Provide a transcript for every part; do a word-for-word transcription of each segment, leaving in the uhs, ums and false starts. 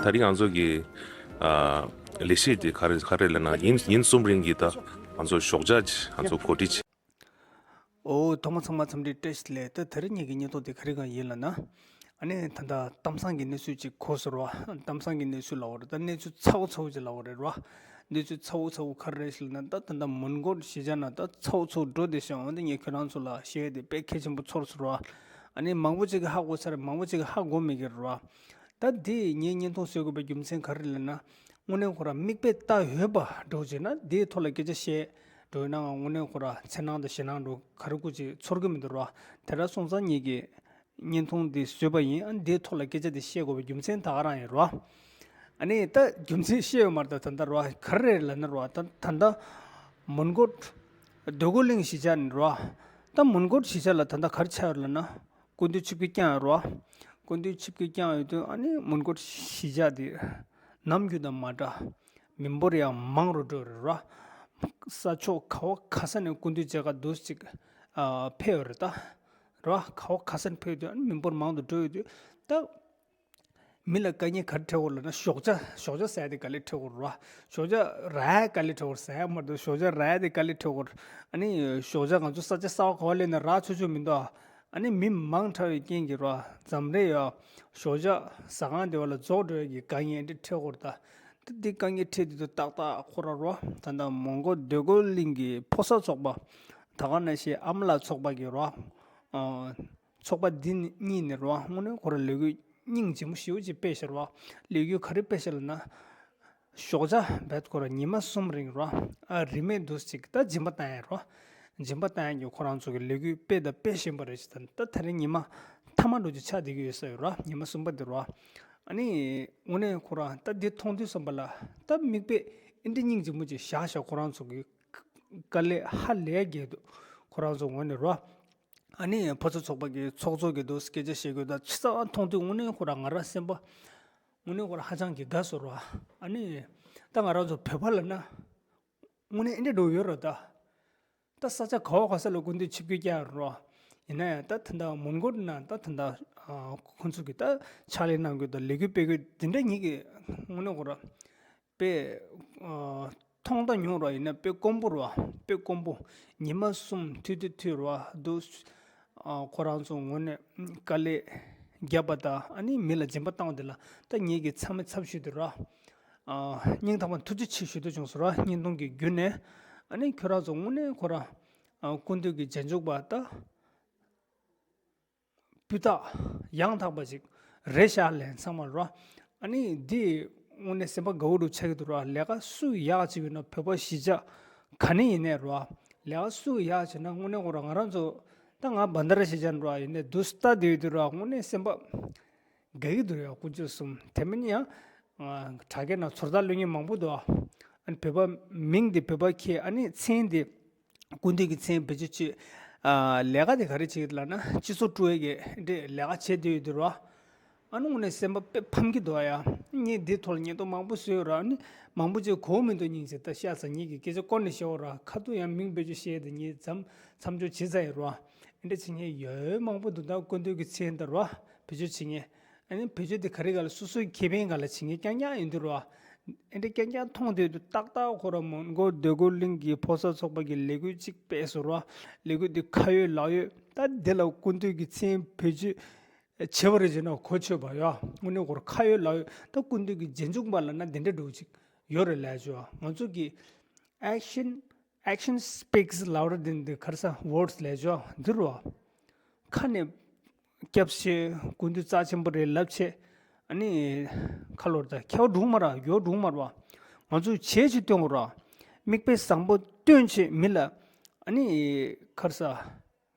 ད་རིང་ང་ཚོ་གི་ཨ་ལས་གཞི་དེ་ག་རེ་ག་རེ་ལབ་ན། ཉིན་ཉིན་གསུམ་རིང་གི་ད་ང་ཚོ་ཞོགས་ཇ་ང་ཚོ་གོ་སྒྲིག་བྱས། ཨོ། ཐོག་མ་ཚང་མ་འཚམས་འདྲི་བཀྲ་ཤིས་བདེ་ལེགས། ད་དེ་རིང་ངེད་ཀྱི་བརྙན་ཐུང་དེ་ག་རེ་གང་ཡིན་ལབ་ན། ཨ་ནི་ད་ལྟ་གཏམ་བཟང་གི་གནས་ཚུལ་ཅིག་གོ་སོང་ར། གཏམ་བཟང་གི་གནས་ཚུལ་ལབ་པ་རེད། ད་གནས་ཚུལ་ཚ་བོ་ཚ་བོ་ཅིག་ལབ་པ་རེད་ར། གནས་ཚུལ་ཚ་བོ་ཚ་བོ་ག་རེ་རེད་ཟེར་ན། ད་ད་ལྟ་མོན་གྷོ་གཞིས་ཆགས་ནང་ད་ཚ་བོ་ཚ་བོ་འགྲོ་བསྡད་ཤག་འོན་ཏེ་ངས་ཁྱོད་རང་ཚོ་ལ་བཤད་དེ་དཔེ་གལ་ཆེན་པོ་ཚོར་སོང་ར། ཨ་ནི་མང་པོ་ཅིག་གིས་ཧ་གོ་ཚར། མང་པོ་ཅིག་གིས་ཧ་གོ་མེད་ཀྱི་ར། ད་དེ་ངས་བརྙན་ཐུང་བཟོ་དགོས་པའི་རྒྱུ་མཚན་ག་རེ་ལབ་ན། དངོས་གནས་ཁོ་ར་མིག་དཔེ་ལྟ་འོས་པ་འདྲ་བོ་བྱས་ན་དེའི་ཐོག་ལ་སྐད་ཆ་བཤད་འགྲོ་ཡོད་ན། ང་དངོས་གནས་ཁོ་ར་འཚེར་སྣང་དང་ཞེད་སྣང་འདྲ་བོ་ག་རེ་ཀུ་ཅིག་ཚོར་གི་མི་འདུག་ར། དེ་འདྲ་སོང་ཙང་ངེད་ཀྱིས་བརྙན་ཐུང་འདི་བཟོས་པ་ཡིན། ཨ་ནི་དེའི་ཐོག་ལ་སྐད་ཆ་འདི་བཤད་དགོས་པའི་རྒྱུ་མཚན་ད་ག་རང་ཡིན་ར། ཨ་ནི་ད་རྒྱུ་མཚན་བཤད་ཡོད་མ་རེད། ད་ད་ལྟ་ར་ག་རེ་རེད་ལབ་ན་ར། ད་ད་ལྟ་མོན་གྷོ་འདོད་རྒུ་གླིང་གཞིས་ཆགས་ནས་ར། ད་མོན་གྷོ་གཞིས་ཆགས་ལ་ད་ལྟ་ག་རེ་ཆགས་ཡོད་ལབ་ན། སྐུ་མདུན་ཆིབས་བསྒྱུར་བསྐྱངས་ཡོད་ར། སྐུ་མདུན་ཆིབས་བསྒྱུར་བསྐྱངས་ཡོད་དུས་ཨ་ནི་མོན་གྷོ་གཞིས་ཆགས་འདི་ནམ་རྒྱུན་དང་མ་འདྲ། མི་འབོར་ཡང་མང་རུ་འགྲོ་རེད་ར། ས་ཕྱོགས་ག་བ་ག་ས་ནས་སྐུ་མདུན་མཇལ་ཁ་འདུག་ཅིག་ཨ་ཕེབས་ཡོད་རེད་ད། ར་ག་བ་ག་ས་ནས་ཕེབས་དུས་ཨ་ནི་མི་འབོར་མང་དུ་འགྲོ་ཡོད་དུས་ད། མི་ལ་དཀའ་ངལ་ག་རེ་འཕྲད་ཀྱི་ཡོད་ལབ་ན། ཞོགས་ཇ་ཞོགས་ཇ་ཟས་དེ་དཀའ་ལས་འཕྲད་ཀྱི་ཡོད་རེད་བ། ཞོགས་ཇ་རག་ཡ་དཀའ་ལས་འཕྲད་ཀྱི་ཡོད་རེད། ཟས་ཡ་མ་གཏོགས་ཞོགས་ཇ་རག་ཡ་དེ་དཀའ་ལས་འཕྲད་ཀྱི་ཡོད་རེད། ཨ་ནི་ཞོགས་ཇ་ང་ཚོ་ས་ཆ་གསར་པ་ག་པར་སླེབས་ན་རག་ཆོག་ཆོག་མི་འདུག་ཨ་ནི་མི་མང་དྲགས་པའི་རྐྱེན་གྱིས་རེད་བ། འཛོམས་རེད་ཡ། ཞོགས་ཇ་ཟ་ཁང་དེ་བ་ལ་རྫོགས་འགྲོ་ཡ་གི་དཀའ་ངལ་འདི་འཕྲད་ཀྱི་ཡོད་རེད་ད། ད་འདི་དཀའ་ངལ་འཕྲད་དུས་ཏག་ཏག་ཁོ་ར་རེད་བ། ད་ལྟ་མོན་གྷོ་འདོད་རྒུ་གླིང་གི་ཕོ་གསར་ཚོགས་པ། ད་ག་ནང་བཞིན་ཨ་མ་ལགས་ཚོགས་པ་གི་རེད་བ། ཨ། ཚོགས་པ་འདི་གཉིས་ནས་རེད་བ། དངོས་གནས་ཁོ་ར་ལས་འགུལ་སྙིང་རྗེ་མོ་ཞེ་པོ་ཅིག་སྤེལ་ཤག་རེད་བ། ལས་འགུལ་ག་རེ་སྤེལ་ཤག་ལབ་ན། ཞོགས་ཇ་བེད་ཁོ་ར་ཉི་མ་གསུམ་རིང་རེད་བ། ཨ་རིན་མེད་འདུག་ཅིག་ད་སྦྱིན་པ་བཏང་ཡ་རེད་བ། སྦྱིན་པ་བཏང་ཡ་གི་ཁོ་རང་ཚོ་གི་ལས་འགུལ་སྤེལ་དང་སྤེལ་བཞིན་པ་རེད་ཅིག་ད་ད་དེ་རིང་ཉི་མ་མཐའ་མ་འདྲ་ཅིག་ཆགས་བསྡད་ཀྱི་ཡོད་ས་ཡོད་རེད་བ། ཉི་མ་གསུམ་པ་འདི་རེད་བ། ཨ་ནི་དངོས་གནས་ཁོ་རང་ད་འདི་མཐོང་དུས་ཙམ་པ་ལ་ད་མིག་དཔེ་འདི་འདྲ་སྙིང་རྗེ་མོ་ཅིག་བཞག་ཤག་ཁོ་རང་ཚོ་གི་དཀའ་ལས་ཧ་ལས་རྒྱག་འདུག་ཁོ་རང་ཚོ་ངོས་ནས་རེད་བ། ཨ་ནི་ཕོ་གསར་ཚོགས་པ་གི་ཚོགས་གཙོ་གི་འདུག་སྐད་ཆ་བཤད་དགོས། ད་ཕྱི་གསལ་བ་མཐོང་དུས་དངོས་གནས་ཁོ་རང་ང་རང་སེམས་པ་དངོས་གནས་ཁོ་རང་ཧ་ཅང་གི་དགའ་སོང་ར། ཨ་ནི་ད་ང་རང་ཚོ་བོད་པ་ལབ་ན་དངོས་གནས་ཨེ་འདྲ་འགྲོ་ཡོད་ར་ད། ད་ས་ཆ་ག་བ་ག་ས་ལ་སྐུ་མདུན་ཆིབས་བསྒྱུར་བསྐྱངས་ར། ཡིན་ན་ཡང་ད་ད་ལྟ་མོན་གྷོ་ན་ད་ད་ལྟ་ཁོང་ཚོ་གི་ད་ཕྱག་ལས་གནང་དགོས་ད་ལས་འགུལ་སྤེལ་དགོས་དེ་འདྲ་ངེད་ཀྱི་དངོས་གནས་ཁོ་ར། དཔེ་ཨ་མཐོང་དང་མྱོང་ར། ཡིན་ན་དཔེ་དཀོན་པོ་ར། དཔེ་དཀོན་པོ། ཉི་མ་གསུམ་མཐུད་དེ་མཐུད་ར་འདུག་ཨ་ཁོ་རང་ཚོ་ངོས་ནས་དཀའ་ལས་བརྒྱབ་པ་དང་ཨ་ནི་མི་ལ་སྦྱིན་པ་བཏང་བ་དེ་ལ་ད་ངེད་ཀྱི་ཚང་མས་ཚབ་ཞུས་ཏེ་ར། ཨ་སྙིང་ཐག་པ་ཐུགས་རྗེ་ཆེ་ཞུ་འདོད་བྱུང་སོང་ར། བརྙན་ཐུང་གི་བརྒྱུད་ནས་ཨ་ནི་ཁྱོད་རང་ཚོ་དངོས་གནས་ཁོ་ར་ཨ་སྐུ་མདུན་གྱི་རྗེས་འཇུག་པ་ད། སྤུས་དག་ཡང་དག་པ་ཞིག་རེད་ཤག་ལན་ཚང་མ་རོ། ཨ་ནི་འདི་དངོས་གནས་སེམས་པ་དགའ་བོ་འདུག་ཆགས་ཀྱི་འདུག་རོ། ལས་ཀ་སུ་ཡག་ཅིག་ཡོད་ན་བོད་པ་གཞིས་ཆགས་ག་ནས་ཡིན་ནའི་རོ། ལས་ཀ་སུ་ཡག་བྱས་ན་དངོས་གནས་ཁོ་རང་ང་རང་ཚོ་ད་ང་བན་དྷ་ར་གཞིས་ཆགས་ནས་རོ། ཡིན་ནའི་འདུག་སྟ་དེ་ཡོད་དུས་རོ། དངོས་གནས་སེམས་པ་དགའ་གི་འདུག་ཡ། དཀོན་མཆོག་གསུམ། དེ་མིན་ཡང་དྲ་རྒྱའི་ནང་ཚོར་ལྟ་ལོས་མཁན་མང་པོ་འདུག་ཨ་ནི་བོད་པ་མིང་འདི་བོད་པ་ཁྱེར། ཨ་ནི་མཚན་འདི་སྐུ་མདུན་གྱི་མཚན་བེད་སྤྱོད་བྱེད། ཨ་ལས་ཀ་དེ་ག་རེ་བྱེད་ཀྱི་ལབ་ན་སྤྱི་ཚོགས་དཀྲུག་ཡས་ཀྱི་འདྲེ་ལས་ཀ་བྱེད་བསྡད་ཡོད་དུས་རོ། ཨ་ནི་དངོས་གནས་སེམས་པ་དཔེ་ཕམ་གྱི་འདུག་ཡ། ངས་འདི་ཐོག་ལ་བརྙན་ཐུང་མང་པོ་བཟོས་ཡོད་ར། ཨ་ནི་མང་པོ་ཅིག་གོ་མི་འདུག་སྙིང་རྗེ། ད་ཤ་ཚ་ཉིད་ཀྱི་སྐད་ཆ་བསྐོར་ནས་བཤད་འོ་ར། ཁ་ཐུག་ཡང་མིང་བེད་སྤྱོད་བྱས་ཏེ་ངས་མཚམས་མཚམས་འཇོག་བྱེད་ཚར་ཡོད་རོ། ཨེ་འདྲ་བྱེད་མཁན་ཡོད་མང་པོ་འདུག་ད་སྐུ་མདུན་གྱི་མཚན་དེ་རོ་བེད་སྤྱོད་བྱེད་མཁན། ཨ་ནི་བེད་སྤྱོད་དེ་ག་རེ་ག་ལ་སོ་སོའི་ཁེ་ཕན་ག་ལ་བྱེད་མཁན་རྐྱང་རྐྱང་ཡིན་དུས་རོ། ཨེ་འདྲ་རྐྱང་རྐྱང་མཐོང་དུས་དུ་ཏག་ཏག་ཁོ་ར་མོན་གྷོ་འདོད་རྒུ་གླིང་གི་ཕོ་གསར་ཚོགས་པ་གི་ལས་འགུལ་གཅིག་སྤེལ་སོང་རོ། ལས་འགུལ་འདི་ཁ་ཡོད་ལག་ཡོད། ད་འདི་ལ་སྐུ་མདུན་གྱི་མཚན་བེད་སྤྱོད་བྱེད་པ་རེད་ཅེ་ན་གོ་ཆོད་པ་ཡོད། དངོས་གནས་ཁོ་ར་ཁ་ཡོད་ལག་ཡོད། ད་སྐུ་མདུན་གྱི་རྗེས་འཇུག་པ་ལབ་ན་འདི་འདྲ་འགྲོ་གཅིག་ཡོད་རེད་ལབ་ཆོག་ང་ཚོ་གི་action action speaks louder than the ཁ་ས་words ལབ་ཆོག་འདི་རོ། ཁ་ནས་སྐྱབས་ཆེ། སྐུ་མདུན་རྩ་ཆེན་པོ་རེད་ལབ་ཆེ། ཨ་ནི་ཁ་ལོར་ད་ཁྱེའུ་སྒྲུང་མ་ར་ཡོ་སྒྲུང་མ་ར་བ། ང་ཚོས་བྱས་ཆེ་སྟོན་དགོས་ར། མིག་དཔེ་བཟང་པོ་སྟོན་ཆེ་མི་ལ། ཨ་ནི་ཁར་ས་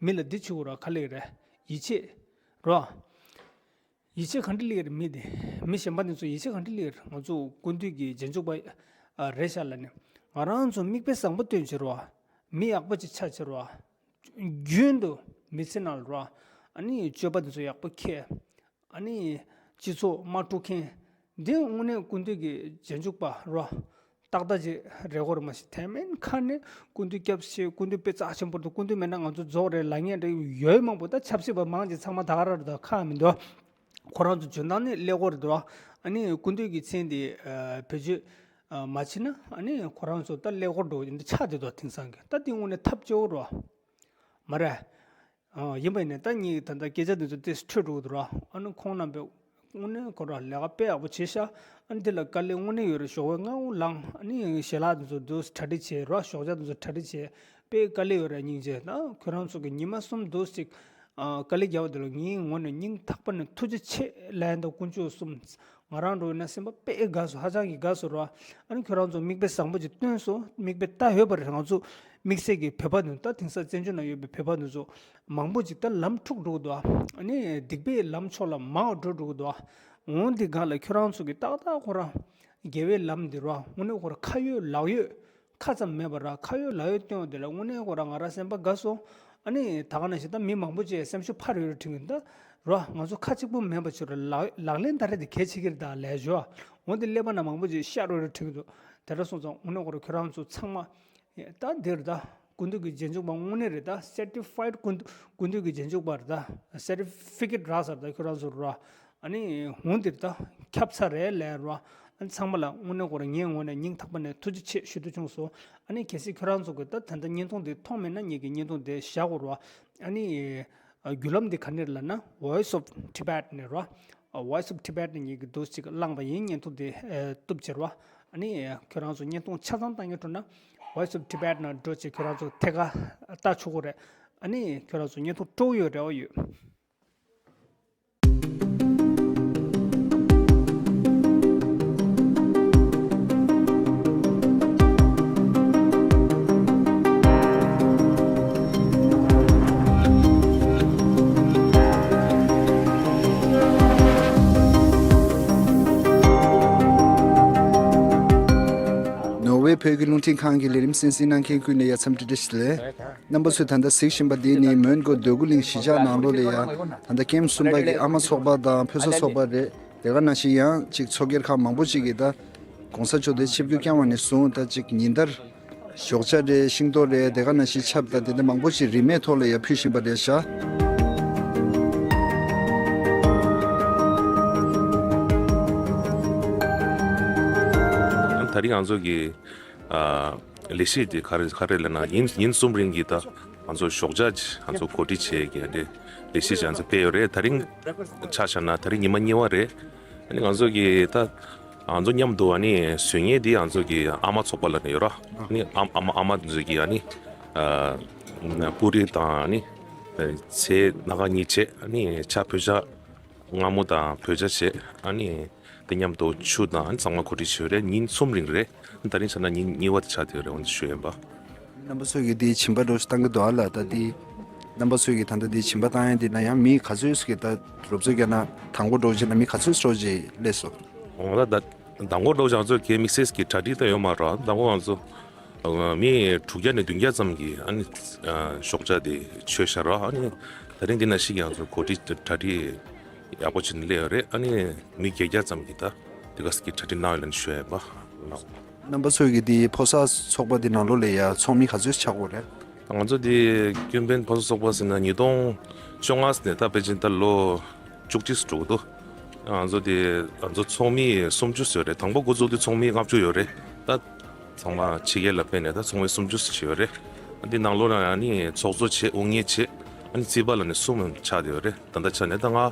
མི་ལ་འདི་ཆུ་ར་ཁ་ལེ་རེད་ཡིད་ཆེས་ར། ཡིད་ཆེས་ག་འདྲ་ལེ་རེད་མི་དེ། མི་གཞན་པ་འདི་ཚོ་ཡིད་ཆེས་ག་འདྲ་ལེ་རེད། ང་ཚོ་སྐུ་མདུན་གྱི་རྗེས་འཇུག་པ་རེད་ཤག་ལ་ནི་ང་རང་ཚོ་མིག་དཔེ་བཟང་པོ་སྟོན་ཆེ་ར། མི་ཡག་པོ་ཅིག་ཆགས་ཆེ་ར། རྒྱུན་དུ་མི་ཚེ་ནང་ལ་ར། ཨ་ནི་སྤྱོད་པ་འདི་ཚོ་ཡག་པོ་འཁྱེར། ཨ་ནི་སྤྱི་ཚོགས་མ་དཀྲུག་མཁན། འདི་དངོས་གནས་སྐུ་མདུན་གྱི་རྗེས་འཇུག་པ་ར། ཏག་ཏག་ཅིག་རེད་གོ་ར་མ་ཤེས། དེ་མིན་ཁ་ནས་སྐུ་མདུན་སྐྱབས་ཆེ། སྐུ་མདུན་དཔེ་རྩ་ཆེན་པོ་འདུག་སྐུ་མདུན་མེད་ན་ང་ཚོ་རྫོགས་རེད་ལབ་མཁན་འདྲ་ཡོད་མང་པོ། ད་ཆབ་སྲིད་པ་མང་ཆེ་ཚང་མ་ད་ག་ར་ར་ད་ཁག་མི་འདུག་ཁོ་རང་ཚོ་འཇོན་ཐང་ནི་ཀླད་ཀོར་རེད་འདུག་ཨ་ནི་སྐུ་མདུན་གྱི་མཚན་དེ་ཨ་བེད་སྤྱོད་ཨ་མ་བྱས་ན་ཨ་ནི་ཁོ་རང་ཚོ་ད་ཀླད་ཀོར་འགྲོ་འདི་ཆགས་བསྡད་འདུག་དེང་སང་གི་ད་དེ་དངོས་གནས་ཐབས་སྐྱོ་བོ་རེད་བ། མ་རེད། ཨ་ཡིན་པ་ཡིན་ནའི་ད་ངས་ད་ལྟ་སྐད་ཆ་འདི་ཚོ་ཏོག་ཙམ་འཕྲོས་འགྲོ་གི་འདུག་ར། ཨ་ནི་ཁོང་རྣམ་པས་དངོས་གནས་ཁོ་རང་ལས་ཀ་དཔེ་ཡག་པོ་བྱས་ཤག་ཨ་ནི་འདི་ལ་དཀའ་ལས་དངོས་གནས་ཡོད་རེད། ཞོགས་པའི་སྔ་པོ་ལངས། ཨ་ནི་ཞལ་ལག་འདི་ཚོ་འདུག་གྲ་སྒྲིག་བྱས་ར། ཞོགས་ཇ་འདི་ཚོ་གྲ་སྒྲིག་བྱས། དཔེ་དཀའ་ལས་ཡོད་རེད། སྙིང་རྗེ། ད་ཁྱོད་རང་ཚོ་གི་ཉི་མ་གསུམ་འདུག་ཅིག་ཨ་དཀའ་ལས་རྒྱག་པ་འདི་ལ་ངའི་ངོས་ནས་སྙིང་ཐག་པ་ནས་ཐུགས་རྗེ་ཆེ་ལབ་ཡིན། ད་དཀོན་མཆོག་གསུམ། ང་རང་འགྲོ་ཡིན་ན་སེམས་པ་དཔེ་དགའ་སོང་། ཧ་ཅང་གི་དགའ་སོང་ར། ཨ་ནི་ཁྱོད་རང་ཚོ་མིག་དཔེ་བཟང་པོ་ཅིག་སྟོན་སོང་། མིག་དཔེ་ལྟ་ཡོད་པ་རེད། ང་ཚོ་དམིགས་བསལ་གྱི་བོད་པ་ནི་ད་དེང་སང་བཙན་བྱོལ་ནང་ཡོད་པའི་བོད་པ་འདི་ཚོ་མང་པོ་ཅིག་ད་ལམ་འཁྲུག་འགྲོ་གི་འདུག་ཨ་ནི་སྡིག་པའི་ལམ་ཕྱོགས་ལ་མར་འགྲོ་འགྲོ་གི་འདུག་འོ་འདི་སྒང་ལ་ཁྱོད་རང་ཚོ་གི་ཏག་ཏག་ཁོ་རང་དགེ་བའི་ལམ་འདི་ར་དངོས་གནས་ཁོ་རང་ཁ་ཡོད་ལག་ཡོད། ཁ་ཙམ་མེད་པ་ར། ཁ་ཡོད་ལག་ཡོད་སྟོན་པ་དེ་ལ་དངོས་གནས་ཁོ་རང་ང་རང་སེམས་པ་དགའ་སོང་། ཨ་ནི་ད་ག་ནང་བཞིན་ད་མི་མང་པོ་ཅིག་སེམས་ཤུགས་འཕར་ཡོད་རེད་དྲན་གི་འདུག་ར། ང་ཚོ་ཁ་གཅིག་པོ་མིན་པ་ཅིག་ར། ལག་ལག་ལེན་ད་རེས་དེ་གལ་ཆེ་གི་རེད། ད་ལས་ཞོ་འོ་དེ་ཀླད་པ་ནང་མང་པོ་ཅིག་ཤར་ཡོད་རེད་དྲན་གི་འདུག་དེ་འདྲ་སོང་ཙང་དངོས་གནས་ཁོ་རང་ཁྱོད་རང་ཚོ་ཚང་མ་ད་འདིར་ད་སྐུ་མདུན་གྱི་རྗེས་འཇུག་པ་དངོས་གནས་རེད། ད་certified་སྐུ་མདུན་སྐུ་མདུན་གྱི་རྗེས་འཇུག་པ་རེད། ད་certificate་རག་ཚར། ད་ཁྱོད་རང་ཚོ་ར། ཨ་ནི་འོ་འདིར་ད་ཁྱབ་ཚར་རེད་ལབ་ར། ཨ་ནི་ཚང་མ་ལ་དངོས་གནས་ཁོ་རང་ངའི་ངོས་ནས་སྙིང་ཐག་པ་ནས་ཐུགས་རྗེ་ཆེ་ཞུ་འདོད་བྱུང་སོང་། ཨ་ནི་གལ་སྲིད་ཁྱོད་རང་ཚོ་གི་ད་ད་ལྟ་བརྙན་ཐུང་འདི་མཐོང་མེད་ན་ངེད་ཀྱི་བརྙན་ཐུང་འདི་བཞག་དགོས་ར། ཨ་ནི་ཨ་བརྒྱུད་ལམ་འདི་ག་ནས་ལབ་ན་Voice of Tibet་ནས་ར། Voice of Tibet་ནས་ངེད་ཀྱི་འདུག་ཅིག་བླངས་པ་ཡིན། བརྙན་ཐུང་འདི་ཨ་བཏུབ་ཅེར་བ། ཨ་ནི་ཁྱོད་རང་ཚོ་བརྙན་ཐུང་ཆ་ཚང་ལྟ་སྙིང་བྲོ་ན་Voice of Tibet་ནང་འགྲོ་ཅིག་ཁྱོད་རང་ཚོ་ཐད་ཀར་ལྟ་ཆོག་གི་རེད། ཨ་ནི་ཁྱོད་རང་ཚོ་བརྙན་ཐུང་སྤྲོ་བོ་ཡོད་རེ་བ་ཡོད། ནོར་ཝེ་བོད་ཀྱི་རླུང་འཕྲིན་ཁང་གི་ལས་རིམ་གསན་གཟིགས་གནང་མཁན་ཀུན་ལ་ཡ་འཚམས་འདྲི་བཀྲ་ཤིས་བདེ་ལེགས། རྣམ་པ་ཚོས་ད་ལྟ་གཟིགས་བཞིན་པ་འདི་ནི་མོན་གྷོ་འདོད་རྒུ་གླིང་གཞིས་ཆགས་ནང་ལོགས་ལ་ཡ་ད་ལྟ་ཀེམ་གསུམ་པ་གི་ཨ་མ་ཚོགས་པ་དང་ཕོ་གསར་ཚོགས་པ་རེད། དེ་ག་ནང་བཞིན་ཡང་ཅིག་ཚོགས་སྒེར་ཁག་མང་པོ་ཅིག་གིས་ད་༸གོང་ས་མཆོག་དེ་ཆིབས་བསྒྱུར་བསྐྱངས་པ་ནས་བཟུང་ད་ཅིག་ཉིན་ལྟར་ཞོགས་ཇ་རེད། ཤིང་ཏོག་རེད། དེ་ག་ནང་བཞིན་ཆབ་དང་དེ་འདྲ་མང་པོ་ཞིག་རིན་མེད་ཐོག་ལ་ཡ་ཕུལ་བཞིན་པ་རེད་ཤག་ད་རིང་ང་ཚོ་གི་ཨ་ལས་གཞི་དེ་ག་རེ་ག་རེ་ལབ་ན་ཉིན་ཉིན་གསུམ་རིང་གི་ད་ང་ཚོ་ཞོགས་ཇ་ང་ཚོ་གོ་སྒྲིག་བྱས་ཀྱི་འདི་ལས་གཞི་ང་ཚོ་སྤེལ་ཡོད་རེད། ད་རིང་ཆ་བཞག་ན་ད་རིང་ཉི་མ་གཉིས་པ་རེད། ཨ་ནི་ང་ཚོ་གི་ད་ང་ཚོ་མཉམ་དུ་ཨ་ནི་བཟོ་མཁན་འདི་ང་ཚོ་གི་ཨ་མ་ཚོགས་པ་ལབ་ནས་ཡོད་ར། ཨ་ནི་ཨ་ཨ་མ་ཨ་མ་ཚོ་གི་ཨ་ནི་ཨ་པུ་རི་དང་ཨ་ནི་ཚལ་སྣ་ཁ་གཉིས་བྱས། ཨ་ནི་ཇ་ཕོ་ཇ་མངར་མོ་དང་ཕོ་ཇ་བྱས། ཨ་ནི་དེ་མཉམ་དུ་ཆུ་དང་ཨ་ནི་ཚང་མ་གོ་སྒྲིག་བྱས་ཡོད་རེད། ཉིན་གསུམ་རིང་རེད། ད་རིང་ཆ་ན་ཉིན་གཉིས་པ་དེ་ཆགས་བསྡད་ཡོད་རེད། འོ་འདི་ཞུ་ཡིན་པ། རྣམ་པ་ཚོས་ཀྱི་དེའི་བྱིན་པ་འདྲ་བོ་ཞིག་བཏང་གི་འདུག་ཨ་ལ། ད་དེ་རྣམ་པ་ཚོས་ཀྱི་ད་ལྟ་དེའི་བྱིན་པ་བཏང་ཡ་དེ་ན་ཡང་མི་ག་ཚོད་ཞིག་གི་ད་རོབ་ཚོད་བརྒྱབ་ན་དང་པོ་འདྲ་བོ་ཅིག་ན་མི་ག་ཚོད་ཞིག་ཅིག་སླེབས་སོང་། འོ་ད་ད་དང་པོ་འདྲ་བོ་ཅིག་ང་ཚོས་ཀྱི་དམིགས་བསལ་གྱི་གྲ་སྒྲིག་ད་ཡོད་མ་རེད། དང་པོ་ང་ཚོ་མི་དྲུག་བརྒྱ་ནས་བདུན་བརྒྱ་ཙམ་གྱིས་ཨ་ནི་ཞོགས་ཇ་དེ་མཆོད་བཞག་ར། ཨ་ནི་ད་རིང་འདི་ན་ཞིག་ང་ཚོ་གོ་སྒྲིག་གྲ་སྒྲིག་ཡག་པོ་བྱས་ནས་སླེབས་ཡོད་རེད། ཨ་ནི་མི་བརྒྱད་བརྒྱ་ཙམ་གྱིས་ད་དེ་ག་ས་གི་གྲ་སྒྲིག་གནང་ཡོད་ལབ་ནས་ཞུ་ཡ་ཡིན་པ། རྣམ་པ་ཚོས་ཀྱི་དེ་ཕོ་གསར་ཚོགས་པ་དེ་ནང་ལོགས་ལ་ཡ་ཚོགས་མི་ག་ཚོད་ཆགས་ཡོད་རེད། ང་ཚོ་དེ་ཀུན་ཕན་ཕོ་གསར་ཚོགས་པ་ཟེར་ན་ཉིས་སྟོང་བཅོ་ལྔ་ནས་ད་ཕལ་ཆེར་ད་ལོ་བཅུ་གཅིག་འགྲོ་གི་འདུག་ང་ཚོ་དེ་ང་ཚོ་ཚོགས་མི་སུམ་ཅུ་ཡོད་རེད། དང་པོ་འགོ་བཙུགས་དུས་ཚོགས་མི་ལྔ་བཅུ་ཡོད་རེད། ད་ཚང་མ་ཕྱི་རྒྱལ་ལ་ཕེབས་ནས་ད་ཚོགས་མི་སུམ་ཅུ་ཙམ་ཡོད་རེད། འདི་ནང་ལོགས་ལ་ཨ་ནི་ཚོགས་གཙོ་བྱས། དབུ་བརྙེས་བྱས། ཨ་ནི་རྩིས་པ་ལབ་ནས་གསུམ་ཆགས་བསྡད་ཡོད་རེད། ད་ལྟ་ཆ་ནས་ད་ང་ཨ་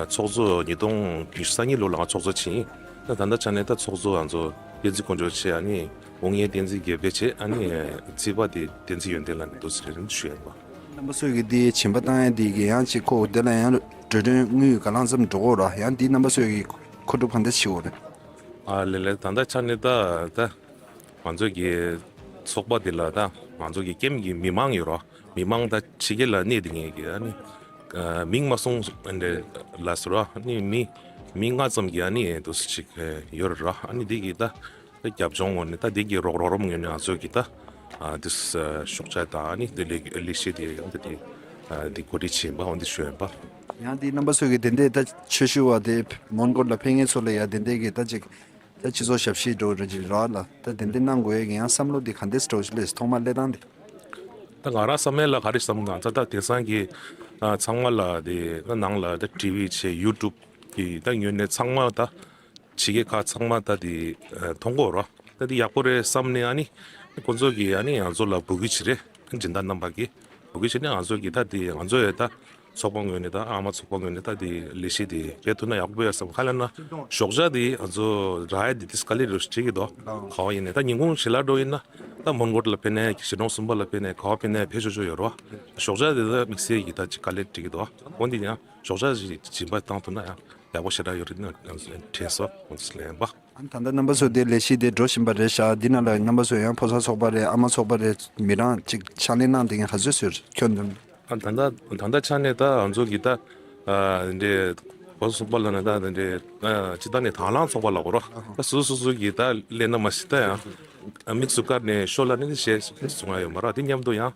ཚོགས་གཙོ་ཉིས་སྟོང་ཉི་ཤུ་རྩ་གཉིས་ལོ་ལ་ང་ཚོགས་གཙོ་བྱས་ཡིན། ད་ད་ལྟ་ཆ་ནས་ད་ཚོགས་གཙོ་ང་ཚོ་བསྟན་འཛིན་དཀོན་མཆོག་བྱས། ཨ་ནི་དབུ་བརྙེས་བསྟན་འཛིན་དགེ་འཕེལ་བྱས། ཨ་ནི་རྩིས་པ་དེ་བསྟན་འཛིན་ཡོན་ཏན་ལབ་ནས་འདུག་ཟེར་རེད་ཞུ་ཡ་ཡིན་པ། རྣམ་པ་ཚོས་ཀྱི་འདི་བྱིན་པ་བཏང་ཡ་འདི་གི་ཡང་ཅིག་ཁོ་དེ་ལ་ཡང་འགྲོ་གྲོན་དངུལ་ག་ལང་ཙམ་འགྲོ་གོ་ར། ཡང་འདི་རྣམ་པ་ཚོས་ཀྱི་མཁོ་སྒྲུབ་གང་འདྲ་བྱེད་འོ་རེད། ཨ་ལེ་ལེ། ད་ལྟ་ཆ་ནས་ད་ད་ང་ཚོ་གི་ཚོགས་པ་འདི་ལ་ད་ང་ཚོ་གི་ཀེམ་གི་མི་མང་ཡོད་ར། མི་མང་ད་ཕྱི་རྒྱལ་ལ་གནས་བསྡད་མཁན་གྱི་ཨ་ནི་ཨ་མིང་མ་གསུངས་འདྲ་ལ་ཟེར་བ། ཨ་ནི་མི་མི་ལྔ་ཙམ་གྱི་ཨ་ནི་འདུག་སེ་ཅིག་ཡོད་ར། ཨ་ནི་འདི་གི་ད་རྒྱབ་ལྗོངས་ངོས་ནས་ད་འདི་གི་རོགས་རོགས་རམ་ངོས་ནས་ང་ཚོ་གི་ད་ཨ་འདི་ཞོགས་ཇ་དང་ཨ་ནི་འདི་ལས་ལས་གཞི་དེ་འདི་དེ་འདི་གོ་སྒྲིག་བྱེད་པ་འོ་འདི་ཞུ་ཡིན་པ། ཡང་འདི་རྣམ་པ་ཚོ་གི་དེ་འདྲའི་ད་ཆོས་ཞུ་བ་དེ་མོན་གྷོ་ལ་ཕེབས་མཁན་ཚོ་ལ་ཡང་དེ་འདྲའི་གི་ད་ཅིག་ད་སྤྱི་ཚོགས་ཞབས་ཕྱི་འགྲོ་རེ་ཅིག་རག་ལ། ད་དེ་འདྲ་གནང་དགོས་ཡས་ཀྱི་ཡང་བསམ་བློ་འདི་ག་འདྲས་འགྲོ་ཞིག་ལས་ཐོག་མར་སླེབས་སྟངས་འདི། ད་ང་རང་བསམ་ཡས་ལ་ག་རེ་བསམ་ན་ད་ད་དེང་སང་གི་ཨ་ཚང་མ་ལ་དེ་ད་ནང་ལ་ད་ཊི་ཝི་བྱས་ཡུ་ཊུབ་གི་ད་ངོས་ནས་ཚང་མ་ད་ཕྱི་རྒྱལ་ཁག་ཚང་མ་ད་དེ་ཨ་མཐོང་གི་ཡོད་རེད། ད་དེ་ཡག་པོ་རེད་བསམ་ནས་ཨ་ནི་ཁོང་ཚོ་གི་ཨ་ནི་ང་ཚོ་ལ་འབོད་སྐུལ་བྱེད་རེད། སྦྱིན་བདག་རྣམ་པ་གིས་འབོད་སྐུལ་བྱས་ནས་ང་ཚོ་གི་ད་དེ་ང་ཚོ་ཡས་ད་ཚོགས་པ་ངོས་ནས་ད་ཨ་མ་ཚོགས་པ་ངོས་ནས་ད་དེ་ལས་གཞི་དེ་སྤེལ་ཐུབ་ན་ཡག་པོ་ཡོད་བསམ། ག་རེ་ལབ་ན་ཞོགས་ཇ་དེ་ང་ཚོ་རག་ཡས་དེ་དེ་དཀའ་ལས་རེད་བྱེད་ཀྱི་འདུག་ག་བ་ཡིན་ནས་ད་ཉིན་གུང་ཞལ་ལག་འགྲོ་ཡིན་ན་ད་མོན་གྷོ་ལ་ཕེབས་ནས་གཞིས་གྲོང་གསུམ་པ་ལ་ཕེབས་ནས་ག་བ་ཕེབས་ནས་ཕེབས་ཆོག་ཆོག་ཡོད་རེད་བ། ཞོགས་ཇ་དེ་ད་དམིགས་བསལ་གྱི་ད་ཅིག་དཀའ་ལས་འཕྲད་ཀྱི་འདུག་འོན་ཏེ་ཡང་ཞོགས་ཇ་ཞིག་སྦྱིན་པ་བཏང་ཐུབ་ན་ཡང་ཡག་པོ་ཞེ་དྲག་ཡོད་རེད་ན་དྲན་སོང་། འོན་ཏེ་ལན་པ། ཨ་ད་ལྟ་རྣམ་པ་ཚོ་དེ་ལས་གཞི་དེ་འགྲོ་བཞིན་པ་རེད་ཤག་འདི་ནང་ལ་རྣམ་པ་ཚོ་ཡང་ཕོ་གསར་ཚོགས་པ་རེད། ཨ་མ་ཚོགས་པ་རེད། མི་རང་ཅིག་ཕྱག་ལས་གནང་བསྡད་མཁན་ག་ཚོད་ཚོད་རེད་ཁྱོན་བསྡོམས། ཨ་ད་ལྟ་ད་ལྟ་ཆ་ནས་ད་ང་ཚོ་གི་ད་ཨ་འདི་ཕོ་གསར་ཚོགས་པ་ལ་ནི་ད་འདི་ཨ་སྤྱིར་བཏང་ནས་དང་བླངས་ཚོགས་པ་ལ་གོ་ར་ད་སོ་སོ་སོ་གི་ད་ལས་ན་མ་ཤི་ད་ཡང་ཨ་དམིགས་སུ་བཀར་ནས་ཤོ་ལ་ནི་བཤད་གསུང་ཡ་ཡོད་མ་ར། དེ་མཉམ་དུ་ཡང་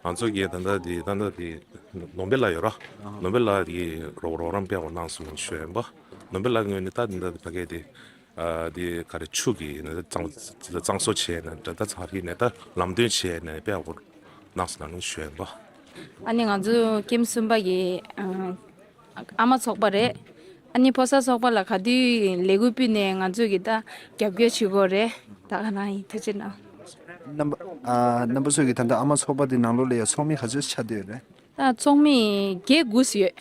ང་ཚོ་གི་ད་ལྟ་དེ་ད་ལྟ་དེ་ནོ་བེ་ལ་ཡོད་ར། ནོ་བེ་ལ་གི་རོགས་རོགས་རམ་སྤེལ་བ་གནང་སོང་ཞུ་ཡ་ཡིན་པ། ནོ་བེ་ལ་ངོས་ནས་ད་འདི་ད་ཕ་གི་དེ། ཨ་དེ་ག་རེ་ཆུ་གི་ནི་གཙང་གཙང་བཟོ་བྱས་ནས་ད་ད་ཚ་རིག་ནས་ད་ལམ་སྟོན་བྱས་ནས་དཔེ་ཡག་པོ་གནང་སོང་ན་ནི་ཞུ་ཡིན་པ། ཨ་ནི་ང་ཚོ་ཀེམ་གསུམ་པ་གི་ཨ་ཨ་མ་ཚོགས་པ་རེད། ཨ་ནི་ཕོ་གསར་ཚོགས་པ་ལ་ག་དུས་ལས་འགུལ་སྤེལ་ནས་ང་ཚོ་གི་ད་རྒྱབ་སྐྱོར་བྱེད་དགོས་རེད། ད་ག་རང་ཡིན་ཐུགས་རྗེ་གནང་། རྣམ་པ་ཨ་རྣམ་པ་ཚོ་གི་ད་ལྟ་ཨ་མ་ཚོགས་པ་དེ་ནང་ལོགས་ལ་ཡ་ཚོགས་མི་ག་ཚོད་ཆགས་བསྡད་ཡོད་རེད། ད་ཚོགས་མི་བརྒྱད་དགུ་ཡོད།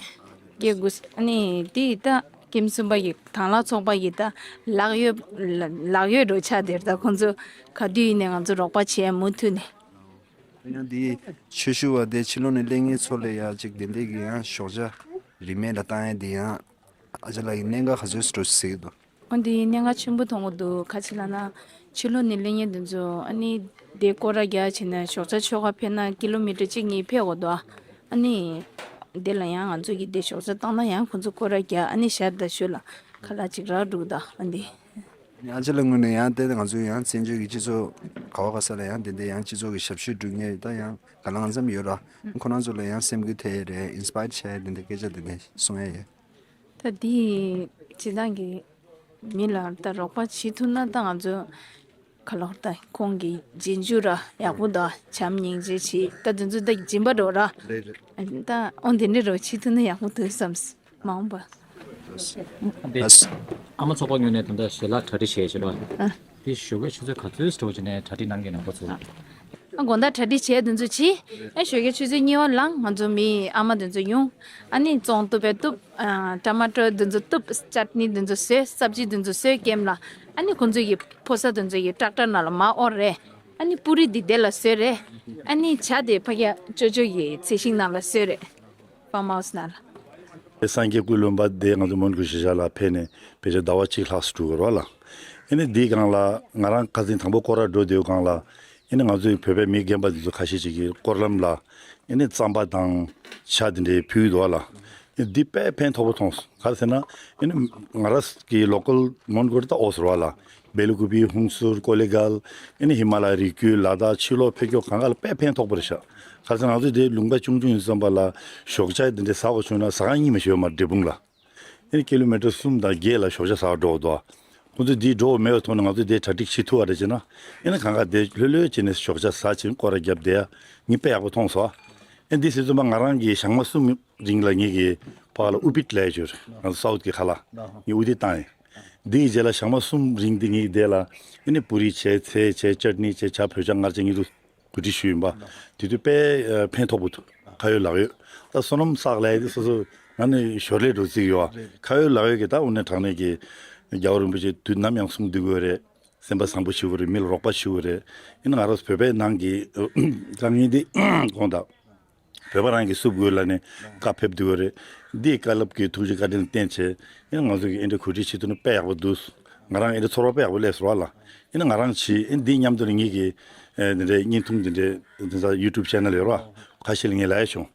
བརྒྱད་དགུ། ཨ་ནི་དེ་ད་ཀེམ་གསུམ་པ་ཡི་དང་བླངས་ཚོགས་པ་ཡི་ད་ལག་གཡོག་ལག་གཡོག་འགྲོ་ཆགས་དེར་ད་ཁོང་ཚོ་ག་དུས་ཡིན་ནས་ང་ཚོ་རོགས་པ་བྱེད་མུ་མཐུད་ནས། ཡང་དེ་ཆོས་ཞུ་བ་དེ་ཕྱི་ལོགས་ནས་སླེབས་མཁན་ཚོ་ལ་ཡ་ཅིག་དེ་འདྲས་ཀྱི་ཡང་ཞོགས་ཇ་རིན་མེད་ལ་བཏང་ཡ་དེ་ཡང་ཨ་ཅག་ལགས་ཀྱི་གནད་འགག་ག་ཚོད་འགྲོ་ཟེར་གྱི་འདུག་འོན་ཏེ་གནད་འགག་ཆེན་པོ་མཐོང་གི་འདུག་ག་ཅི་ལབ་ན་ཕྱི་ལོགས་ནས་སླེབས་མཁན་དེ་ཚོ་ཨ་ནི་དེ་སྐོར་ར་རྒྱག་བྱས་ནས་ཞོགས་ཇ་མཆོད་ག་ཕེབས་ན་ཀི་ལོ་མི་ཊར་གཅིག་གཉིས་ཕེབས་དགོས་འདུག་ཨ་ནི་དེ་ལ་ཡང་ང་ཚོ་གི་དེ་ཞོགས་ཇ་བཏང་ན་ཡང་ཁོང་ཚོ་སྐོར་ར་རྒྱག་ཨ་ནི་ཞར་དང་ཞོར་ལ་ཁ་ལག་ཅིག་རག་འགྲོ་གི་འདུག་ཨ་ནི། ཨ་ཅག་ལགས་ངོས་ནས་ཡང་དེ་ང་ཚོ་ཡང་བཙན་བྱོལ་གྱི་སྤྱི་ཚོགས་ག་བ་ག་ས་ལ་ཡང་དེ་འདྲ་ཡང་སྤྱི་ཚོགས་ཀྱི་ཞབས་ཞུ་སྒྲུབ་མཁན་ད་ཡང་ག་ལ་ང་ཚོ་ཡོད་ར། ཁོ་རང་ཚོ་ལ་ཡང་སེམས་འགུལ་ཐེབས་ཡས་རེད། ཨིན་སི་པ་ཡར་བྱས་དེ་འདྲ་སྐད་ཆ་དེ་འདྲ་གསུང་ཡས་ཡོད། ད་འདི་སྤྱིར་བཏང་གི་མི་ལ་ད་རོགས་པ་བྱེད་ཐུབ་ན་ད་ང་ཚོ་ག་ལོར་ད་ཁོང་གི་རྗེས་འཇུག་ར་ཡག་པོ་ད་བྱམས་སྙིང་རྗེ་བྱེད་ད་དེ་ཚོ་ད་སྦྱིན་པ་འགྲོ་ར། རེད་རེད། ད་འོ་དེ་འདྲ་རོགས་བྱེད་ཐུབ་ན་ཡག་པོ་འདུག་བསམ་མ་འོངས་པ། འདི་ཨ་ཨ་མ་ཚོགས་པ་ངོས་ནས་ད་ལྟ་ཞལ་ལག་གྲ་སྒྲིག་བྱས་བྱས་པ། ཨ། འདི་ཞོགས་ཀའི་ཆུ་ཚོད་ག་ཚོད་སྤྲོ་བྱས་ནས་གྲ་སྒྲིག་གནང་གི་ནང་པ་ཚོ། ཨ་དགོང་དག་གྲ་སྒྲིག་བྱས་དེ་ཚོ་བྱས། ཨ་ཞོགས་ཀའི་ཆུ་ཚོད་གཉིས་པ་ལངས་ང་ཚོ་མི་ཨ་མ་དེ་ཚོ་ཡོང་། ཨ་ནི་བཙོང་བཏུབ་པས་བཏུབ། ཨ་ཊ་མ་ཊོ་དེ་ཚོ་བཏུབ། ཅཊ་ནི་དེ་ཚོ་བཟོས། སབ་ཇི་དེ་ཚོ་བཟོས་ཀེམ་ལ། ཨ་ནི་ཁོང་ཚོ་གི་ཕོ་གསར་དེ་ཚོ་གི་ཊེག་ཊར་ནང་ལ་མར་དབོར་རེད། ཨ་ནི་པུ་རི་དེ་དེ་ལ་བཟོས་རེད། ཨ་ནི་ཇ་དེ་ཕ་གི་ཅོ་ཅོ་གི་ཚལ་ཤིང་ནང་ལ་བཟོས་རེད། ཕཱམ་ཧའུ་སི་ནང་ལ། སངས་རྒྱས་ཀུན་ལུང་པ་དེ་ང་ཚོ་མོན་གྷོ་གཞིས་ཆགས་ལ་ཕེབས་ནས་ཕལ་ཆེར་ཟླ་བ་གཅིག་ལྷག་ཙམ་འགྲོ་གི་རེད་ལ། ཨ་ནི་འདིའི་སྒང་ལ་ང་རང་ཁ་སང་དང་པོ་སྐོར་ར་འགྲོ་བསྡད་སྒང་ལ་ཨ་ནི་ང་ཚོའི་བོད་པའི་མི་རྒན་པ་དེ་ཚོ་ཁ་ཤས་ཅིག་གིས་སྐོར་ལམ་ལ་ཨ་ནི་རྩམ་པ་དང་ཇ་དེ་འདྲའི་ཕུལ་འདུག་ལ། ཨ་ནི་འདི་དཔེ་ཕན་ཐོགས་པོ་མཐོང་སོང་། ག་རེ་ཟེར་ན་ཨ་ནི་ང་རང་གི་ལོ་ཀལ་མོན་གྷོ་ད་ཨོ་ཟེར་བ་ལ། སྦེ་ལ་ཀུ་པི། ཧུན་སུར། ཀོ་ལི་གལ། ཨ་ནི་ཧི་མ་ལ་ཡའི་རི་རྒྱུད། ལ་དྭགས། ཕྱི་ལོགས་ཕེབས་སྐྱོད་གང་ག་ལ་དཔེ་ཕན་ཐོགས་པོ་རེད་ཤག་ག་རེ་ཟེར་ན་ང་ཚོ་དེ་ལུང་པ་ཆུང་ཆུང་ཡིན་བསམ་པ་ལ་ཞོགས་ཇ་དེ་འདྲ་ཟ་དགོས་བྱུང་ན་ཟ་ཁང་གཉིས་མ་ཞིག་ཡོད་མ་རེད་འབྲས་སྤུངས་ལ། ཨ་ནི་ཀི་ལོ་མི་ཊར་གསུམ་དང་བརྒྱད་ལ་ཞོགས་ཇ་ཟ་བར་འགྲོ་འདུག་ཁོང་ཚོ་འདི་འགྲོ་མེད་པ་མཐོང་ན་ང་ཚོ་དེ་གྲ་སྒྲིག་བྱེད་ཐུབ་པ་རེད་ཅེ་ན། ཨ་ནི་གང་ག་དེ་ལྷོད་ལྷོད་བྱས་ནས་ཞོགས་ཇ་ཟ་བྱས་སྐོར་ར་བརྒྱབ་བསྡད་ཡ་ངས་དཔེ་ཡག་པོ་མཐོང་སོང་། ཨ་ནི་འདི་ཟེར་ཙམ་པ་ང་རང་གི་ཞག་མ་གསུམ་རིང་ལ་ངེད་ཀྱི་ཕ་ལ་ཨུ་པིད་ལབ་ཡ་ཅིག་ཡོད་རེད། ང་ཚོ་སའུ་ཐི་གི་ཁ་ལག་ངས་ཨུ་དེ་བཏང་ཡིན། འདི་ཡི་རྗེས་ལ་ཞག་མ་གསུམ་རིང་འདི་ངེད་ཀྱི་དེ་ལ་ཨ་ནི་པུ་རི་བྱས། ཚལ་བྱས། ཅཊ་ནི་བྱས། ཇ། བོད་ཇ། མངར་ཇ་ངེད་ཚོ་གོ་སྒྲིག་ཞུས་ཡིན་པ། དེ་དུས་དཔེ་ཕན་ཐོགས་པོ་འདུག་ཁ་ཡོད་ལག་ཡོད། ད་བསོད་ནམས་བསགས་ལབ་ཡ་དེ་སོ་སོ་ང་ནི་ཞོར་ལས་འགྲོ་རྩིས་ཡོད་བ། ཁ་ཡོད་ལག་ཡོད་ཀྱི་ད་དངོས་གནས་དྲང་གནས་ཀྱི་རྒྱལ་བ་རིན་པོ་ཆེ་དུས་ནམ་ཡང་གསུང་བསྡད་དགོས་རེད། སེམས་པ་བཟང་པོ་བྱེད་དགོས་རེད། མི་ལ་རོགས་པ་བྱེད་དགོས་རེད། ཡིན་ན་ང་རང་བོད་པའི་ནང་གི་དཀའ་ངལ་འདི་དགོངས་དག་བོད་པ་རང་གིས་བསུབ་དགོས་ལབ་ནས་བཀའ་ཕེབས་འདུག་རེད། འདི་བཀའ་སློབ་ཀྱི་ཐུགས་རྗེ་བཀའ་དྲིན་བརྟེན་བྱས་ཨེ་ང་ཚོ་གིས་ཨེ་འདྲ་གོ་སྒྲིག་བྱེད་ཐུབ་ན་དཔེ་ཡག་པོ་འདུག་ང་རང་ཨེ་འདྲ་ཚོར་བ་དཔེ་ཡག་པོ་སླེབས་སོང་བ་ལ། ཨེ་ན་ང་རང་བྱས་ཨེ་འདི་མཉམ་དུ་ངེད་ཀྱི་ཨེ་འདི་འདྲའི་བརྙན་ཐུང་འདི་འདྲའི་འདི་ཚ་ཡུ་ཊུབ་ཆེ་ནལ་ཡོད་ར། ཁ་ཤས་ལ་ངས་ལབ་ཡ་བྱུང་།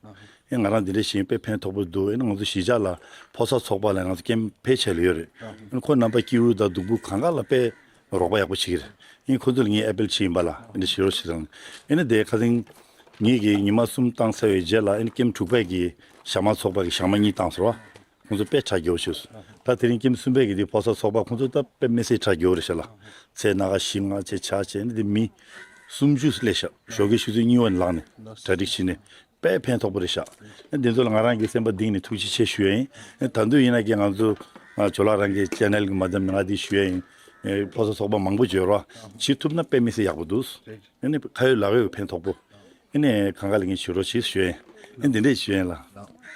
ཨེ་ང་རང་འདི་འདྲ་བྱས་དཔེ་ཕན་ཐོགས་པོ་འདུག་ཨེ་ན་ང་ཚོ་གཞིས་ཆགས་ལ་ཕོ་གསར་ཚོགས་པ་ལ་ང་ཚོ་ཀེམ་ཕལ་ཆེར་ལ་ཡོད་རེད། ཨེ་ན་ཁོ་རྣམ་པ་སྐྱིད་པོ་དང་སྡུག་པོ་གང་ག་ལ་དཔེ། རོགས་པ་ཡག་པོ་བྱེད་ཀྱི་རེད། ཨིན་ཁོ་ཚོ་ལ་ངས་ཨེ་པིལ་བྱེད་ཡིན་པ་ལ་ཨེ་འདྲ་བྱེད་རོགས་བྱེད་དང་། ཨེ་ནི་དེ་ཁ་སང་ངེད་ཀྱིས་ཉི་མ་གསུམ་བཏང་ཚར་བའི་རྗེས་ལ་ཨེ་ནི་ཀེམ་དྲུག་པའི་གི་ཞག་མ་གསུམ་པ་གི་ཞག་མ་གཉིས་བཏང་སོང་བ། ཁོང་ཚོ་དཔེ་ཁྲ་རྒྱོ་བྱས་སོང་། ད་དེ་རིང་ཀེམ་གསུམ་པའི་གི་དེ་ཕོ་གསར་ཚོགས་པ་ཁོང་ཚོ་ད་དཔེ་མི་སྲིད་ཁྲ་རྒྱོ་རེད་ཤག་ལ། ཚལ་སྣ་ཁ་བཞི་ལྔ་བྱས་ཆ་བྱས་ཨེ་ནི་དེ་མི་ སུམ་ཅུ་སླེབས་ཤག་ཞོགས་ཀའི་ཆུ་ཚོད་གཉིས་པ་ནས་ལངས་ནས་གྲ་སྒྲིག་བྱས་ནས་དཔེ་ཕན་ཐོགས་པོ་རེད་ཤག་འདི་ཚོ་ལ་ང་རང་གི་སེམས་པ་གཏིང་ནས་ཐུགས་རྗེ་ཆེ་ཞུ་ཡ་ཡིན། ད་དུང་ཡིན་ན་ཀྱི་ང་ཚོ་ཇོ་ལགས་རང་གི་ཅེ་ནལ་གི་མ་འདེམས་ན་ང་འདི་ཞུ་ཡ་ཡིན། ཕོ་གསར་ཚོགས་པ་མང་པོ་ཡོད་ར། བྱེད་ཐུབ་ན་དཔེ་མི་སྲིད་ཡག་པོ་འདུག་ཨ་ནི་ཁ་ཡོད་ལག་ཡོད་ཕན་ཐོགས་པོ། ཨ་ནི་གང་ག་ལ་ངས་བྱེད་རོགས་བྱེད་ཞུ་ཡ་ཡིན། ཨ་འདི་འདྲས་ཞུ་ཡ་ཡིན་ལ།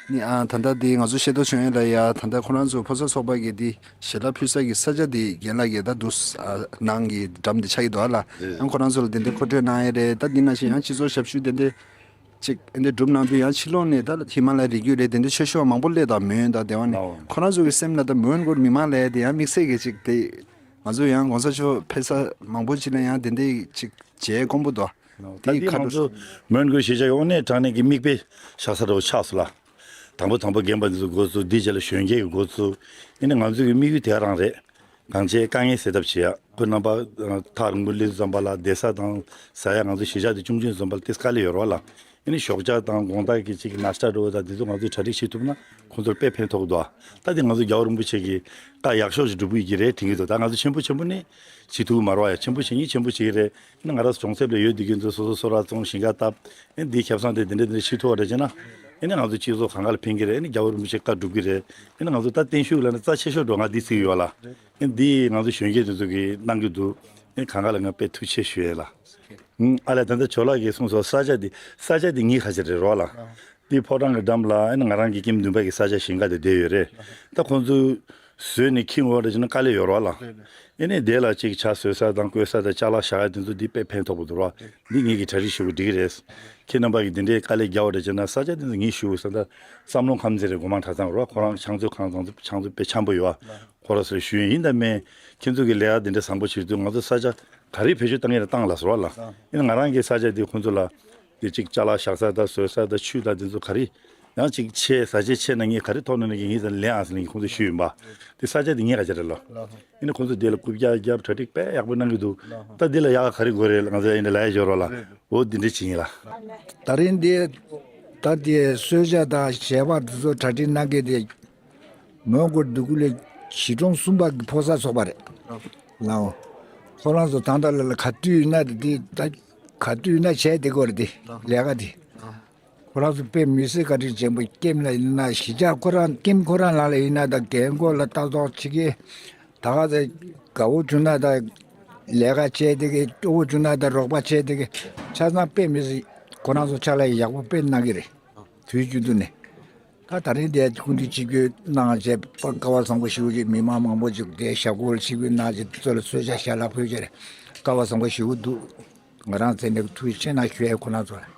ནི་ཨ་ད་ལྟ་འདི་ང་ཚོ་ཤེས་རྟོགས་བྱུང་ཡོད་ལ་ཡ། ད་ལྟ་ཁོ་རང་ཚོ་ཕོ་གསར་ཚོགས་པ་གི་འདི་ཞལ་ལག་ཕུལ་ས་གི་ས་ཆ་འདི་རྒན་ལགས་ཀྱིས་ད་འདུག་ཨ་ནང་གི་འགྲམ་འདི་ཆགས་ཀྱི་འདུག་ཨ་ལ། ཡང་ཁོ་རང་ཚོ་ལ་དེ་འདྲའི་མཁོ་སྤྲོད་གནང་ཡ་རེད། ད་འདི་ནང་བཞིན་ཡང་སྤྱི་ཚོགས་ཞབས་ཞུ་དེ་འདྲའི་ཅིག་འདི་སྒྲུབ་གནང་དུས་ཡང་ཕྱི་ལོགས་ནས་ད་ཧི་མ་ལ་ཡའི་རི་རྒྱུད་ལས་དེ་འདྲའི་ཆེ་ཤོས་མང་པོ་སླེབས་དང་མོན་ད་དེ་བ་ནས་ལའོ། ཁོ་རང་ཚོ་གི་སེམས་ལ་ད་མོན་གུར་མི་མང་ལས་དེ་ཡང་དམིགས་བསལ་གྱི་ཅིག་དེ་ང་ཚོ་ཡང་གོང་ས་མཆོག་ཕེབས་ས་མང་པོ་ཅིག་ལ་ཡང་དེ་འདྲའི་ཅིག་བྱས་དཀོན་པོ་འདུག་ད་དེའི་ཁ་ང་ཚོ་མོན་གུར་གཞིས་ཆགས་ཀྱི་དངོས་གནས་དྲང་གནས་ཀྱི་མིག་དཔེ་བཞག་ས་འདྲ་བོ་ཆགས་སོང་ལ། དང་པོ་དང་པོ་རྒན་པ་འདི་ཚོ་འགོ་བཙུགས། འདིའི་རྗེས་ལ་གཞོན་སྐྱེས་ཀྱི་འགོ་བཙུགས། ཡིན་ནའི་ང་ཚོའི་གི་དམིགས་ཡུལ་དེ་ག་རང་རེད། གང་བྱས་དཀའ་ངལ་སེལ་ཐབས་བྱེད་ཡ། ཁོ་རྣམ་པ་ཐག་རིང་པོ་སླེབས་ཙམ་པ་ལ་བསྡད་ས་དང་ཟ་ཡ་ང་ཚོ་གཞིས་ཆགས་དེ་ཆུང་ཆུང་ཙམ་པ་ལ་ཏིས་དཀའ་ལས་ཡོད་རེད་བ་ལ། ཡིན་ནའི་ཞོགས་ཇ་དང་དགོང་དག་གི་ཅིག་ནཱ་ཤ་ཊ་འདྲ་བོ་དང་འདི་ཚོ་ང་ཚོས་གྲ་སྒྲིག་བྱེད་ཐུབ་ན་ཁོང་ཚོར་དཔེ་ཕན་ཐོགས་འདུག་ད་དེ་ང་ཚོ་རྒྱལ་བ་རིན་པོ་ཆེ་གི་བཀའ་ཡག་ཤོས་ཤིག་སྒྲུབ་དགོས་ཀྱི་རེད་དྲན་གྱི་འདུག་ད་ང་ཚོ་ཆེན་པོ་ཆེན་པོ་ནི་བྱེད་ཐུབ་ཀྱི་མ་རེད་བ་ཡ། ཆེན་པོ་བྱེད་ཉིན་ཆེན་པོ་བྱེད་ཀྱི་རེད། ཡིན་ན་ང་རང་ཚོ་གྲོང་གསེབ་ལ་ཡོད་དུས་ཀྱི་ཚོ་སོ་སོ་སོ་ར་བཙོང་ཞིང་ཁ་བཏབ། ཨེ་འདིའི་ཁེ་བཟང་དེ་འདི་འདྲ་འདི་འདྲ་ཤེས་ཐུབ་པ་རེད་ཅེ་ན། ཨེ་ནི་ང་ཚོ་སྤྱི་ཚོགས་གང་ག་ལ་ཕན་གྱི་རེད། ཨེ་ནི་རྒྱལ་བ་རིན་པོ་ཆེ་བཀའ་སྒྲུབ་ཀྱི་རེད། ཨེ་ནི་ང་ཚོ་ད་བརྟན་བཞུགས་ལ་ནི་རྩ་ཆེ་ཤོས་འགྲོ་ང་འདི་ཚིག་ཡོད་ལ། ཨེ་འདི་ང་ཚོ་གཞོན་སྐྱེས་དེ་ཚོ་གི་གནང་གི་འདུག་ཨེ་གང་ག་ལ་ང་དཔེ་ཐུགས་རྗེ་ཆེ་ཞུ་ཡས་ལ། ཨ་ལས་ད་ལྟ་ཇོ་ལགས་ཀྱིས་གསུངས་སོང་ས་ཆ་འདི་ས་ཆ་འདི་ངའི་ཁ་ཆེ་རེད་རོགས་ལ། འདི་ཕོ་བྲང་གི་འགྲམ་ལ་ཨེ་ནི་ང་རང་གི་ཀེམ་བདུན་པ་གི་ས་ཆ་ཞིང་ཁ་དེ་བསྡད་ཡོད་རེད། ད་ཁོང་ཚོས་བཟོས་ནས་འཁྱེར་འོང་བ་རེད་ཅེ་ན་དཀའ་ལས་ཡོད་རོགས་ལ། ཨེ་ནས་དེ་ལ་ཅིག་ཇ་བཟོ་ས་དང་བསྐོལ་ས་དང་ཅ་ལག་བཞག་ཡ་དེ་ཚོ་འདི་དཔེ་ཕན་ཐོགས་པོ་འདུག་ར། འདི་ངེད་ཀྱིས་གྲ་སྒྲིག་ཞུ་དགོས་འགྲིག་གི་རེད། ཁྱེད་རྣམ་པ་གིས་འདི་འདྲའི་དཀའ་ལས་རྒྱག་པ་རེད་ཅེ་ན་ས་ཆ་དེ་ཚོ་ངས་ཞུ་དགོས་ས་ད་བསམ་བློ་ཁམས་ཚན་རེད་སྒོ་མང་གྲྭ་ཚང་ར་ཁོ་རང་ཕྱག་མཛོད་ཁང་ཚང་ཚོ་ཕྱག་མཛོད་དཔེ་འཆམ་པོ་ཡོད་ཨ། ཁོ་ར་སོགས་ཞུ་ཡིན་ད་མེད། ཁྱེད་ཚོ་གི་ལས་ཀ་འདི་འདྲ་བཟང་པོ་བྱེད་དུས་ང་ཚོ་ས་ཆ་ག་རེ་བེད་སྤྱོད་བཏང་ཡིན་ན་བཏང་ལ་ཟེར་བ་ལ། ཡིན་ན་ང་རང་གི་ས་ཆ་འདི་ཁོང་ཚོ་ལ། དེ་གཅིག་ཅ་ལག་བཞག་ས་དང་བཟོ་ས་དང་ཆུ་དང་དེ་ཚོ་ག་རེ། ཡང་གཅིག་ཆེ་ས་ཆ་ཆེ་ན་ངས་ག་རེ་ཐོག་ནས་ནས་ངས་ལེན་ཨ་ཟེར་ནས་ཁོང་ཚོ་ཞུས་ཡིན་པ། དེ་ས་ཆ་དེ་ངས་ག་ཅི་རེད་ལོ། ཡིན་ན་ཁོང་ཚོ་དེ་ལ་རྐུབ་བཀྱག་བརྒྱབ་གྲ་སྒྲིག་དཔེ་ཡག་པོ་གནང་གི་འདུག་ད་དེ་ལ་ཡག་ག་རེ་དགོས་རེད་ང་ཚོ་ཡིན་ན་ལ་ཡ་ཞོར་བ་ལ་འོ་དེ་འདྲ་བྱེད་ཡིན་ལ། ད་རིང་འདི་ད་དེ་གསོལ་ཇ་དང་ཞལ་པར་དེ་ཚོ་གྲ་སྒྲིག་གནང་མཁན་དེ། མོན་གྷོ་འདི་གུ་ལས་གཞིས་གྲོང་གསུམ་པ་གི་ཕོ་གསར་ཚོགས་པ་རེད། ལའོ། ཁོ་རང་ཚོ་ད་ལྟ་ལ་ལ་ག་དུས་ཡིན་ན་དེ་ད་ག་དུས་ཡིན་ན་བྱས་དེ་གོ་རེད་དེ་ལས་ཀ་དེ། ཁོ་རང་ཚོ་དཔེ་མི་སྲིད་བཀའ་དྲིན་ཆེན་པོ་ཀེམ་ལ་ཡིན་ན་གཞིས་ཆགས་ཁོ་རང་ཀེམ་ཁོ་རང་ནང་ལ་ཡིན་ན་ད་རྒན་འཁོགས་ལ་ལྟ་རྟོག་བྱེད་ཀྱི། ད་ག་ཚོད་དགའ་བོ་བྱུང་ན་ད་ལས་ཀ་བྱས་དེ་གི་སྤྲོ་བོ་བྱུང་ན་ད་རོགས་པ་བྱས་དེ་གི་ཆ་ཚང་དཔེ་མི་སྲིད་ཁོ་རང་ཚོ་ཕྱག་ལས་ཡག་པོ་དཔེ་གནང་གི་རེད། དུས་རྒྱུན་དུ་ནས། ད་ད་རིང་དེ་སྐུ་མདུན་ཆིབས་བསྒྱུར་གནང་བྱས་སྐལ་བ་བཟང་པོ་ཞིག་ཅིག་མི་མང་མང་པོ་ཅིག་དེ་ཞབས་སྐུ་ལ་ཆིབས་བསྒྱུར་གནང་བྱས་ཚོ་ལ་གསོལ་ཇ་ཞལ་ལག་ཕུལ་བྱས་སྐལ་བ་བཟང་པོ་ཞིག་འདུག་ང་རང་ཚེ་ནས་ཐུགས་རྗེ་ཆེ་གནང་ཞུ་ཡས་ཁོ་ན་ཚོ་ལ།